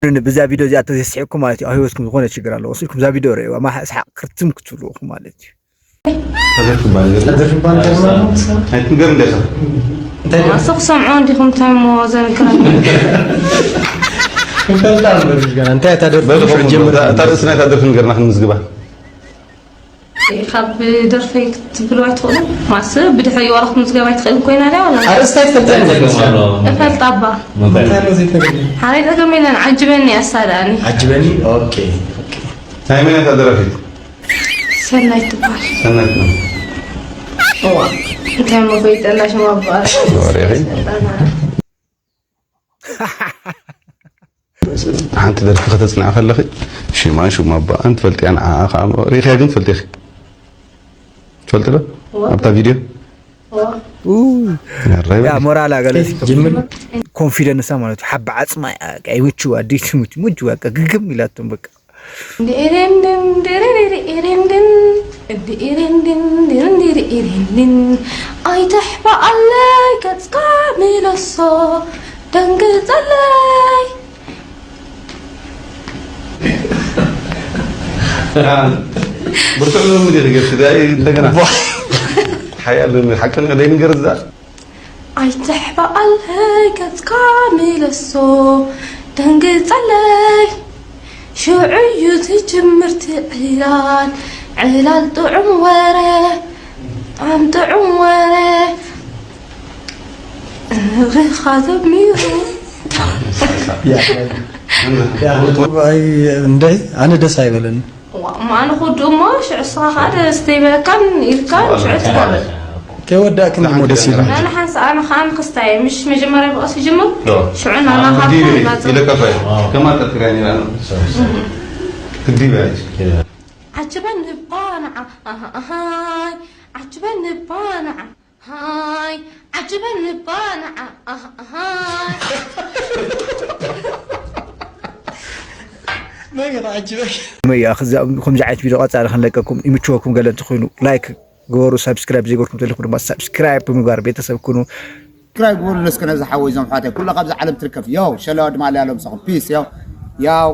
ብዛ ቪድዮ እዚኣ ተዘይስሒቕኩም ማለት እዩ፣ ኣብ ህይወትኩም ዝኾነ ችግር ኣለዎ። ወሲድኩም እዛ ቪድዮ ርእይዋ፣ ማሕ-፣ ሰሓቕ ክርትም ክትብሉ ኢኹም ማለት እዩ። ተደርፍባ ነገር ተደርፍባ ነገር ማለት ነው። ኣይትንገር እንዴታ እንታይ ነው? ማሰ ክሰምዖ እንዲኹም ተሞ ዘንክራ እንፈልጣ ነበር ገና እንታይ ታደርፍ በሉ ጀምር እታ ርእሲ ናይታ ደርፊ ንገርና ክንምዝግባ ካብ ደርፈይ ክትብሉ ኣይትኽእሉ። ማስ ብድሕሪ ዋላ ክትምዝገብ ኣይትኽእል ኮይና ድያ ዋላ ኣርእስታ ይፈልጣ እፈልጣ እባ። እንታይ ነው ዘይተገኘ ሓረይ ጸገም የለን። ዓጅበኒ ኣሳዳኒ عجبني اوكي ናይ መን እያ እታ ደራፊት ሰናይ ትባል ሰናይት ነው እዋ እንታይ ሞ ፈይጠላ ሽማ እባ ወሬኺ ሓንቲ ደርፊ ከተፅንዓ ከለኺ ሽማን ሽማ ኣባኣን ትፈልጥያ ንዓኣ ከዓ ሪኢኽያ ግን ትፈልጢ ኢኺ ትፈልጢ ዶ ኣብታ ቪድዮ እዋ ያራይ ያ ሞራላ ገለ ጅምር ኮንፊደንሳ ማለት እዩ። ሓባ ዓፅማ እያ፣ በቃ ይምችዋ፣ ኣዲት ይምች-፣ ይምችዋ፣ በቃ ግግም ኢላቶም በቃ። ዲኢሪንዲን ዲሪሪሪኢሪንዲን ዲኢሪንዲን ዲሪሪኢሪንዲን ኣይተሕባኣለይ ገጽካ ምለሶ ደንግጸለይ ብርቱዕ ልምምድ እዩ ክገብር እንደገና ሓያል ልምምድ ሓቂ ደይንገር እዛ ኣይትሕባኣለይ ገጽካ ምለሶ ደንግጸለይ ሽዑ እዩ ዝጅምር እቲ ዕላል ዕላል ጥዑም ወረ ጥዑም ጥዑም ወረ እግርኻ ዘሚሩ እንደ ኣነ ደስ ኣይበለኒ ማን ኹዱ እሞ ሽዑ ስኻ ከዓ ደስ ተይበለካን ኢልካን ሽዑ ትኮበል ከይወዳእክን ድሞ ደስ ይብል ናና ሓንስ ኣነ ከዓ ንክስታይ ምሽ መጀመርያ ብቐስ ይጅምር ሽዑ ናና ዲቢ ካብታ ኢለቀፋ ከማ ጠርጥሪያ ነራ ክዲብ ያለች ዓጅበን ንባንዓ ኣሃይ ዓጅበን ንባንዓ ሃይ ዓጅበን ንባንዓ ኣሃይ መይ ከተዓጅበክ መያ ከምዚ ዓይነት ቪድዮ ቀፃሊ ክንለቀኩም ይምችወኩም ገለ እንተኮይኑ ላይክ ግበሩ፣ ሳብስክራይብ ዘይገርኩም ዘለኩም ድማ ሳብስክራይብ ብምግባር ቤተሰብ ኩኑ። ሳብስክራይብ ግበሩ። ነስከ ነዚ ሓወይ ዞም ሓወታይ ኩሎ ካብዛ ዓለም ትርከብ ዮ ሸለዋ ድማ ኣለያ ሎም ሰኹም ፒስ ዮ ያው